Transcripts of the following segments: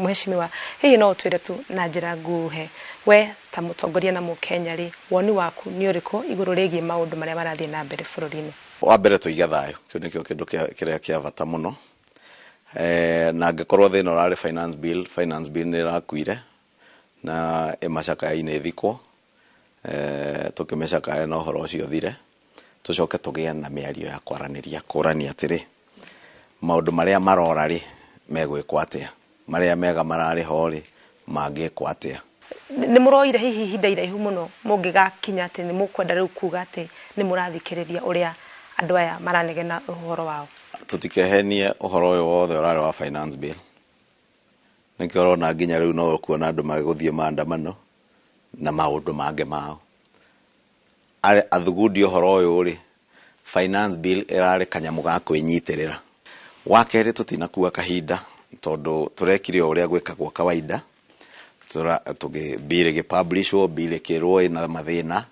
Mheshimiwa, hihi no ũtwĩre tu na njĩra nguhe, we ta mũtongoria na Mũkenya rĩ, woni waku nĩ ũrĩkũ igũrũ rĩgiĩ maũndũ marĩa marathiĩ na mbere bũrũri-inĩ? Wa mbere, tũige thayũ. Kĩu nĩkĩo kĩndũ kĩrĩa kĩa bata mũno. Na angĩkorwo thĩna ũrarĩ finance bill, finance bill nĩ ĩrakuire na ĩmacakaya-inĩ ĩthikwo. Tũkĩmĩcakaya na ũhoro ũcio ũthire, tũcoke tũgĩe na mĩario ya kwaranĩria, kũrania atĩrĩ, maũndũ marĩa marora rĩ, megwĩkwo atĩa, marĩa mega mararĩ ho rĩ, mangĩkwo atĩa. Nĩ mũroire hihi ihinda iraihu mũno mũngĩgakinya atĩ nĩ mũkwenda rĩu kuga atĩ nĩ mũrathikĩrĩria ũrĩa andũ aya maranegena ũhoro wao? Tũtikehenie, ũhoro ũyũ wothe ũrarĩ wa finance bill. Nĩkĩo ũrona nginya rĩu no ũkuona andũ magĩgũthiĩ maandamano na maũndũ mangĩ mao. Arĩ athugundi ũhoro ũyũ rĩ, finance bill ĩrarĩ kanyamũ ga kwĩnyitĩrĩra. Wa kerĩ, tũtinakua kahinda tondũ tũrekire o ũrĩa gwĩkagwo kawaida. Tũgĩ bill ĩgĩpublishwo, bill ĩkĩrwo ĩna mathĩna,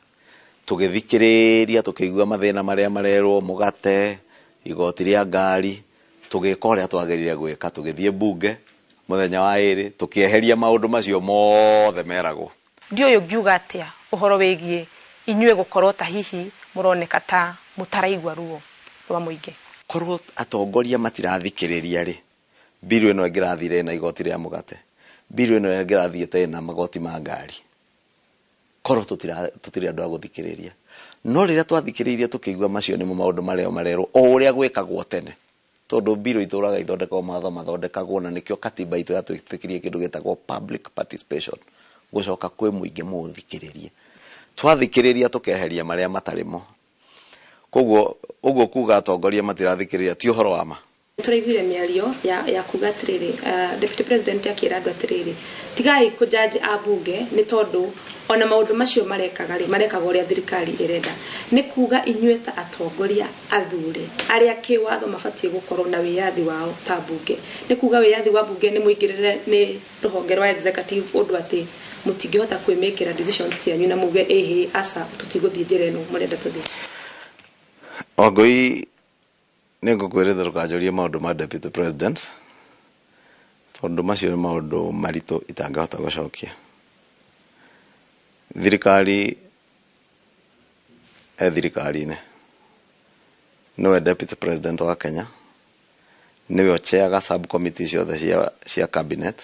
tũgĩthikĩrĩria, tũkĩigua mathĩna marĩa marerwo, mũgate, igoti rĩa ngari, tũgĩka ũrĩa twagĩrĩire gwĩka, tũgĩthiĩ bunge mũthenya wa ĩrĩ, tũkĩeheria maũndũ macio mothe meragwo. Ndiũĩ ũngiuga atĩa ũhoro wĩgiĩ inyuĩ gũkorwo ta hihi mũroneka ta mũtaraigua ruo rwa mũingĩ. Korwo atongoria matirathikĩrĩria rĩ, bill ĩno ĩngĩrathire ĩna igoti rĩa mũgate, bill ĩno ĩngĩrathiĩte ĩna magoti ma ngari, korwo tũtirĩ andũ a gũthikĩrĩria. No rĩrĩa twathikĩrĩirie, tũkĩigua macio nĩmo maũndũ marĩa marerwo, o ũrĩa gwĩkagwo tene, tondũ bill itũraga ithondekagwo, mawatho mathondekagwo, na nĩkĩo katiba itũ yatwĩtĩkĩrie kĩndũ gĩtagwo public participation, gũcoka kwĩ mũingĩ mũũthikĩrĩrie. Twathikĩrĩria, tũkeheria marĩa matarĩ mo. Koguo ũguo kuga atongoria matirathikĩrĩria ti ũhoro wa ma. Tũraiguire mĩario ya kuga atĩrĩrĩ, deputy president akĩra andũ atĩrĩrĩ, tigai kũjudge ambunge nĩ tondũ ona maũndũ macio marekaga rĩ, marekaga ũrĩa thirikari ĩrenda. Nĩ kuga inyuĩ ta atongoria athure arĩa kĩwatho mabatiĩ gũkorwo na wĩyathi wao ta mbunge, nĩ kuga wĩyathi wa mbunge nĩ mũingĩrĩre nĩ rũhonge rwa executive, ũndũ atĩ mũtingĩhota kwĩmĩkĩra decisions cianyu na muge ĩhĩ, aca, tũtigũthiĩ njĩra ĩno mũrenda tũthiĩ? Wangũi, nĩ ngũkwĩrĩte ndũkanjũrie maũndũ ma deputy president, tondũ macio nĩ maũndũ maritũ itangĩhota gũcokia. Thirikari e thirikari-inĩ, nĩwe deputy president wa Kenya, nĩwe ũchairaga subcommittee ciothe cia cabinet.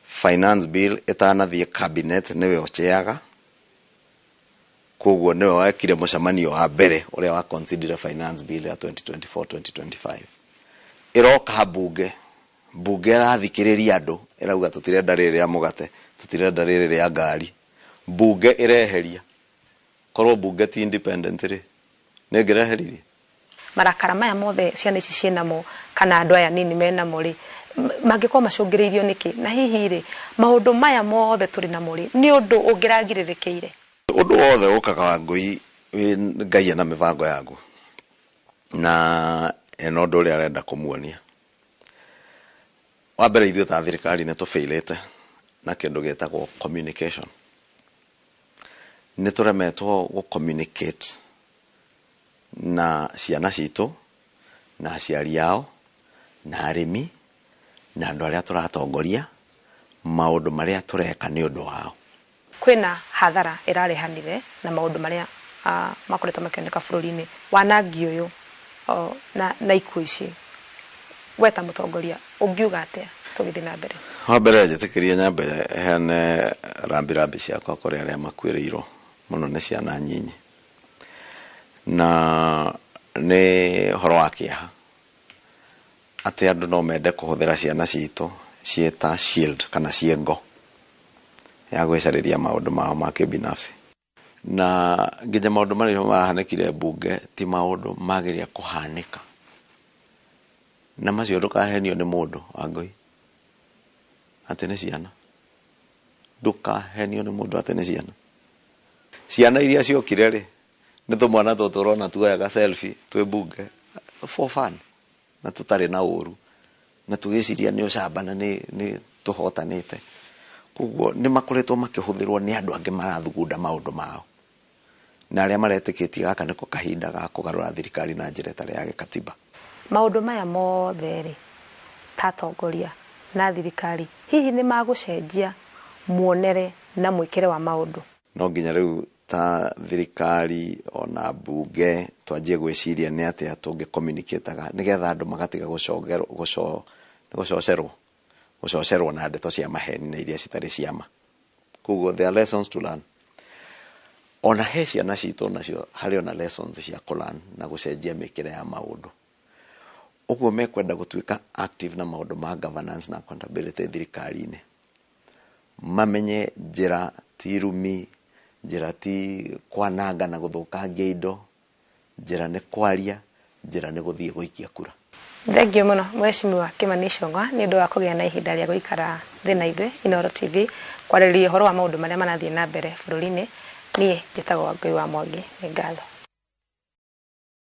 Finance bill ĩtanathiĩ cabinet, nĩwe ũchairaga. Koguo nĩwe wekire mũcemanio wa mbere ũrĩa wa consider finance bill ya 2024-2025. Ĩroka mbunge, mbunge ĩrathikĩrĩria andũ, ĩrauga tũtirenda rĩrĩ rĩa mũgate, tũtirenda rĩrĩ rĩa ngari, mbunge ĩreheria. Korwo mbunge ti independent rĩ, nĩ ĩngĩreheririe? Marakara maya mothe ciana ici ciĩnamo kana andũ aya nini menamo rĩ, mangĩkorwo macũngĩrĩirio nĩkĩ? Na hihi rĩ, maũndũ maya mothe tũrĩ namo rĩ, nĩ ũndũ ũngĩragirĩrĩkĩire? Ũndũ wothe ũkaga wa ngũi wĩ Ngai ena mĩbango yaguo na ena ũndũ ũrĩa arenda kũmuonia. Wa mbere, ithuĩ ta thirikari nĩ tũbĩirĩte na kĩndũ gĩtagwo communication. Nĩ tũremetwo gũ communicate na ciana citũ na aciari ao na arĩmi na andũ arĩa tũratongoria, maũndũ marĩa tũreka nĩ ũndũ wao. Kwĩna hathara ĩrarehanire na maũndũ marĩa makoretwo makĩoneka bũrũri-inĩ, wanangi ũyũ na ikuũ ici. We ta mũtongoria ũngiuga atĩa tũgĩthiĩ na mbere? Wa mbere, njĩtĩkĩrie nyambe heane rambirambi ciakwa kũrĩ arĩa makuĩrĩirwo mũno nĩ ciana nyinyi, na nĩ ũhoro wa kĩeha atĩ andũ no mende kũhũthĩra ciana citũ ciĩ ta shield kana ciĩ ngo ya gwĩcarĩria maũndũ mao ma kĩbinafsi. Na nginya maũndũ marĩa mahanĩkire mbunge ti maũndũ magĩrĩire kũhanĩka, na macio ndũkahenio nĩ mũndũ, Wangũi, atĩ nĩ ciana. Ndũkahenio nĩ mũndũ atĩ nĩ ciana. Ciana iria ciokire rĩ, nĩ tũmwana tũtũ ũrona tuoyaga selfie twĩ mbunge for fun na tũtarĩ na ũru na tũgĩciria nĩ ũcamba na nĩ tũhotanĩte. Koguo nĩ makoretwo makĩhũthĩrwo nĩ andũ angĩ marathugunda maũndũ mao na arĩa maretĩkĩtie gaka nĩko kahinda ga kũgarũra thirikari na njĩra ĩtarĩ ya gĩkatiba. Maũndũ maya mothe rĩ, ta atongoria Na thirikari hihi nĩ magũcenjia muonere na mwĩkĩre wa maũndũ? No nginya rĩu ta thirikari ona mbunge twanjie gwĩciria nĩ atĩa tũngĩ communicate-aga nĩgetha andũ magatiga gũcogerwo gũcocerwo gũcocerwo na ndeto cia maheni na iria citarĩ cia ma. Koguo there are lessons to learn. Ona he ciana citũ nacio harĩ ona lessons cia kũ-learn na gũcenjia mĩkĩre ya maũndũ. Ũguo mekwenda gũtuĩka active na maũndũ ma governance na accountability thirikari-inĩ, mamenye njĩra ti rumi, njĩra ti kwananga na gũthũkangia indo, njĩra nĩ kwaria, njĩra nĩ gũthiĩ gũikia kura. Thank you mũno, Mheshimiwa Kimani Ichung'wa, nĩ ũndũ wa kũgĩa na ihinda rĩa gũikara thĩ na ithuĩ Inooro TV kwarĩrĩria ũhoro wa maũndũ marĩa marathiĩ na mbere bũrũri-inĩ. Niĩ njĩtagwo Wangũi wa Mwangi. Nĩ ngatho.